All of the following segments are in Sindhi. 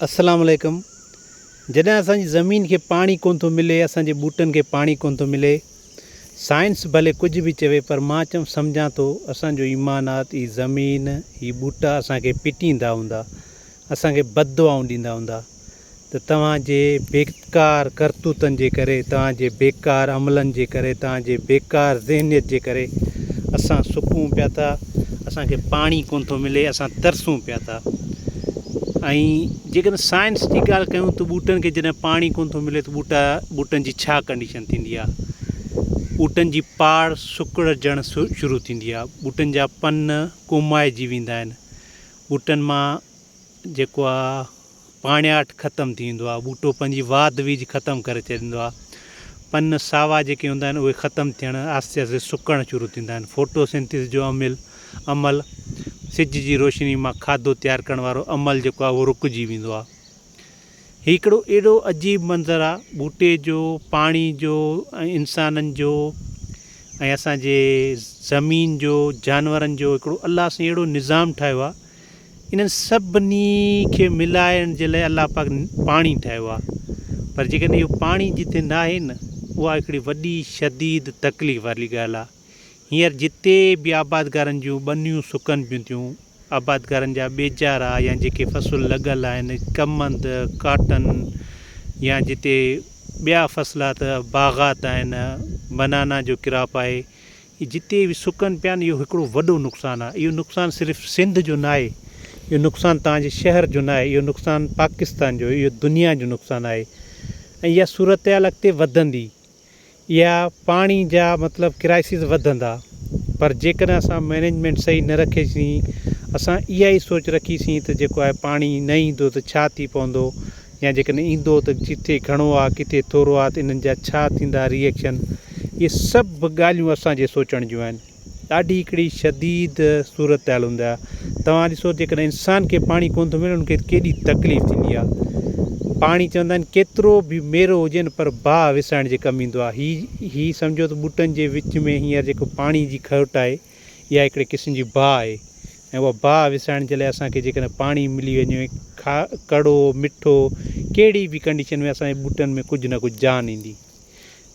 السلام عليڪم جڏهن اسان جي زمين کي پاڻي ڪون ٿو ملي اسان جي ٻوٽن کي پاڻي ڪون ٿو ملي سائنس ڀلي ڪجهه به چوي پر مان چم سمجهان ٿو اسان جو ايمان آ ته هي زمين هي ٻوٽا اسان کي پٽيندا هوندا اسان کي بد دعائون ڏيندا هوندا ته توهان جي بيڪار ڪرتوتن جي ڪري توهان جي بيڪار عملن جي ڪري توهان جي بيڪار ذهنيت جي ڪري اسان سڪون پيا ٿا اسان کي پاڻي ڪونه ٿو ملي اسان ترسون پيا ٿا ۽ جيڪڏهن سائنس جي ڳالهه ڪيون ته ٻوٽن کي جڏهن پاڻي ڪونه ٿو ملي ته ٻوٽا ٻوٽن جي ڇا ڪنڊيشن ٿيندي آهي ٻوٽن جي پاڙ سڪڙجڻ شروع ٿيندي آهي ٻوٽن جا پن ڪومائجي ويندا آهن ٻوٽن مان جيڪو آ پاڻياٺ ختم ٿي ويندو آ ٻوٽو پنهنجي واڌ ويجهه ختم ڪري ڇڏيندو آ پن ساوا جيڪي هوندا آهن اهي ختم ٿيڻ آهستي آهستي سڪڻ شروع ٿيندا آهن فوٽو سنٿيسس جو عمل عمل سج جي روشني مان کاڌو تيار ڪرڻ وارو عمل جيڪو آ اهو رڪجي ويندو آ هي هڪڙو اهڙو عجيب منظر آ ٻوٽي جو پاڻي جو ۽ انسانن جو ۽ اسان جي زمين جو جانورن جو هڪڙو الله سائين اهڙو نظام ٺاهيو آ انهن سڀني کي ملائڻ جي لاء الله پاڪ پاڻي ٺاهيو آهي پر جيڪڏهن اهو پاڻي جتي ناهي نه اها هڪڙي وڏي شديد تڪليف واري ڳالهه آهي هينئر جتي به آبادگارن جون ٻنيون سڪن پيون ٿيون آبادگارن جا ٻيجارا يا جيڪي فصل لڳل آهن ڪمند ڪاٽن يا جتي ٻيا فصلات باغات آهن بنانا جو ڪراپ آهي اهي جتي به سڪن پيا نه اهو هڪڙو وڏو نقصان آهي اهو نقصان صرف سنڌ جو ناهي اهو نقصان توهان جي شهر جو ناهي اهو نقصان پاڪستان جو اهو دنيا جو نقصان آهي ۽ اها صورتحال اڳتي وڌندي اها پاڻي جا مطلب ڪرائسز وڌندا پر جيڪڏهن اسان مئنيجمينٽ صحيح نه رکيسين اسان اها ئي سوچ رکيسين ته جيڪو آهي پاڻي نه ايندو ته ڇا ٿي پوندو يا جيڪڏهن ايندو ته جتي گهڻو آ ڪٿي ٿورو آ ته انهن جا ڇا ٿيندا ري ايڪشن اهي سڀ ڳالهيون اسان جي سوچڻ جون آهن ڏاڍي هڪڙي شديد صورتحال هوندي آ توهان ڏسو جيڪڏهن انسان کي پاڻي ڪونه ٿو ملي ان کي ڪيڏي تڪليف ٿيندي آ پاڻي چوندا آهن ڪيترو به ميرو هجي نه پر باهه وسائڻ جي ڪم ايندو آ هي هي سمجهو ته ٻوٽن جي وچ ۾ هينئر جيڪو پاڻي جي کوٽ آهي اها هڪڙي قسم جي باهه آهي ۽ اها باهه وسائڻ جي لاء اسان کي جيڪڏهن پاڻي ملي وڃي کا ڪڙو مٺو ڪهڙي به ڪنڊيشن ۾ اسان جي ٻوٽن ۾ ڪجهه نه ڪجهه جان ايندي.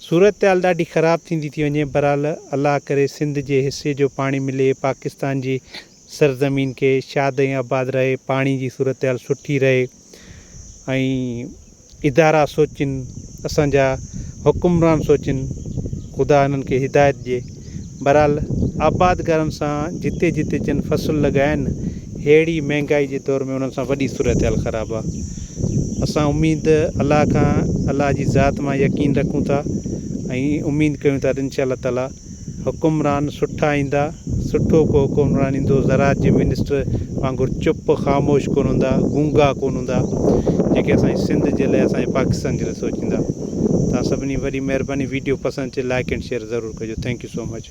صورتحال ڏاڍي خراب ٿيندي ٿي وڃي بھرحال الله ڪري سنڌ جي حصي جو پاڻي ملي پاڪستان جي سرزمين کي شاد ۽ آباد رهي پاڻي جي صورتحال سٺي رهي ۽ ادارا سوچين اسان جا حڪمران سوچين خدا انهن کي هدايت ڏي بھرحال آبادگارن سان جتي جتي جن فصل لڳايا آهن ههڙي مهنگائي جي دور ۾ انهن سان وڏي صورتحال خراب آ اسان اميد الله کان الله جي ذات مان يقين رکون ٿا ۽ اميد ڪيون ٿا ته انشاء الله تعالي حڪمران سٺا ايندا، سٺو ڪو حڪمران ايندو، زراعت جي منسٽر وانگر چپ خاموش ڪونه هوندا، گونگا ڪونه هوندا، جيڪي اسان جي سنڌ جي لاء اسان جي پاڪستان جي لاء سوچيندا. توهان سڀني وڏي مهرباني ويڊيو پسند اچي لائيڪ اينڊ شيئر ضرور ڪجو thank you so much.